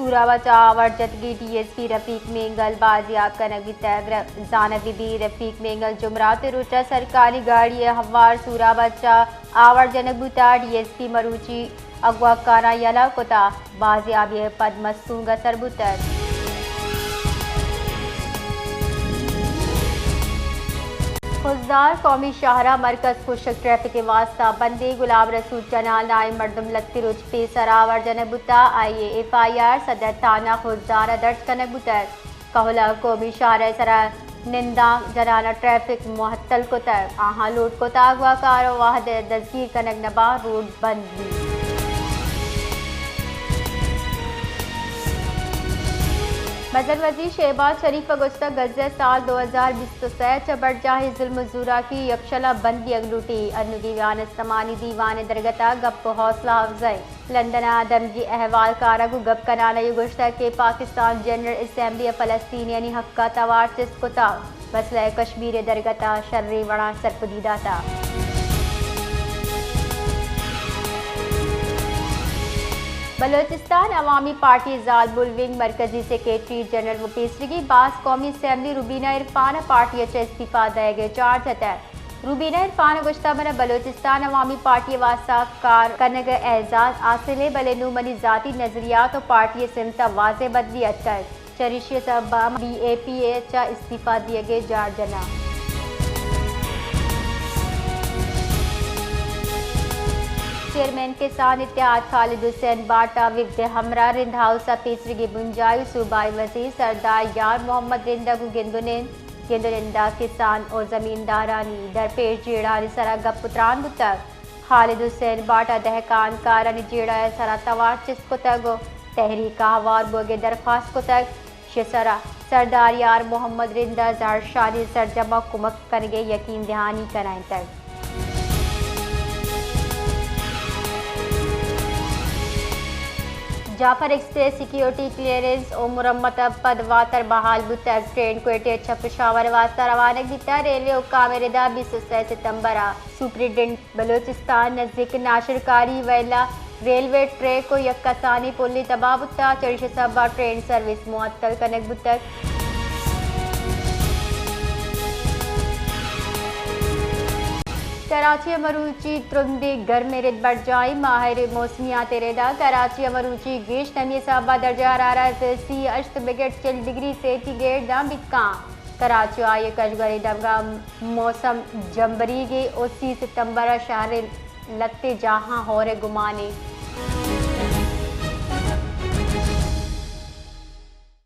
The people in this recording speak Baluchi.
سوراب ءَ چہ آوار جتگیں ڈی ایس پی رفیق مینگل بازیاب کنگ بیتگ۔ ر-، زانگ بہ بیت رفیق مینگل جمعرات ءِ روچ ءَ سرکاری گاڑی ءِ ہوار سوراب ءَ چہ آوار جنگ بوتگ۔ ڈی ایس پی مروچی اگواکاراں یلہ کتگ، بازیابی ءَ پد مستونگ ءَ سر بوتگ۔ خضدار قومی شاہراہ مرکز کشک ٹریفک ءِ واستہ بندیں گلاب رسول چنال نائیں مردم لھتے روچ پیسر آوار جنگ بوتگ۔ آئی ءِ ایف آئی آر صدر تھانہ خضدار ءَ درج کنگ بوتگ۔ کہول ءَ قومی شاہراہ ءِ سرا نندانک جنان ءَ ٹریفک معطل کتگ۔ آہاں لوٹ کتگ اگواکار ءُ واہند ءَ دزگیر کنگ نہ باں، روڈ بند بیت۔ مزن وزیر شہباز شریف ءَ گوشتگ، گزہ سال دو ہزار بیست ءُ سئے ءَ چہ برجاہیں ظلم ءُ زوراکی یکشل ءَ بند دیگ لوٹیت۔ انوگیں وانستمانی دیوان ءِ درگت ءَ گپ ءُ حوصلہ افزائی۔ لندن ءَ دمگی احوالکاراں گوں گپ کنان ءَ اے گوشتگ کہ پاکستان جنرل اسمبلی ءَ فلسطینیانی حق ءَ توار چست کتگ، مسئلہ کشمیر ءِ درگت ءَ شریں وڑاں سرپدی داتگ۔ بلوچستان عوامی پارٹی زالبول ونگ مرکزی سیکرٹری جنرل ءُ پیسریگیں باز قومی اسمبلی روبینہ عرفان ءَ پارٹی ءَ چہ استعفی دئیگ ءِ چارج جتگ۔ روبینہ عرفان ءَ گوشتگ، من ءَ بلوچستان عوامی پارٹی ءِ واستہ کار کنگ ءِ اعزاز حاصل اِنت، بلے نوں منی ذاتی نظریات ءُ پارٹی ءِ سمت ءَ واضح بدلی اتکگ، چریشی ءِ سبب ءَ بی اے پی ءَ چہ استعفی دیگ ءِ جار جناں۔ چیئرمین کسان اتحاد خالد حسین باٹ ءَ وفد ءِ ہمراہ رند ہاؤس ءَ پیسریگیں بنجاہی ءُ صوبائی وزیر سردار یار محمد رند ءَ گوں گند ءُ نند گند ءُ نند ءَ کسان ءُ زمیندارانی درپیش جیڑھانی سرا گپ ءُ تران بوتگ۔ خالد حسین باٹ ءَ دہکان کارانی جیڑہ ءِ سرا توار چست کتگ ءُ تحریک ءَ ہوار بوگ ءِ درخواست کتگ۔ ایشی ءِ سرا سردار یار محمد رند ءَ زہرشانی سرجم ءَ کمک کنگ ءِ یقین دہانی کنائینتگ۔ جعفر ایکسپریس سیکیورٹی کلیئرنس ءُ مرمت ءَ پد واتر بحال بوتگ۔ ٹرین کوئٹہ ءَ چہ پشاور ءِ واستہ روانگ بیتگ۔ ریلوے حکام ءِ ردا بیست ءُ سئے ستمبر ءَ سپرنٹنڈنٹ بلوچستان نزیک ناشرکاری ویل ءَ ریلوے ٹریک ءُ یک کسانیں پلے تباہ بوتگ، چریشی ءِ سبب ءَ ٹرین سروس معطل کنگ بوتگ۔ کراچی ءَ مروچی ترندیں گرمیں رد برجاہ اِنت۔ ماہر موسمیات ءِ ردا کراچی ءَ مروچی گیش نمی ءِ سبب ءَ درجہ حرارت سی ءُ ہشت بگر چل ڈگری سینٹی گریڈ داں بیت کنت۔ کراچی ءُ آئی ءِ کشگوریں دمگاں موسم جمبریگی اِنت ءُ سی ستمبر ءَ شہر ءِ لھتے جاہاں ہور ءِ گمان اِنت۔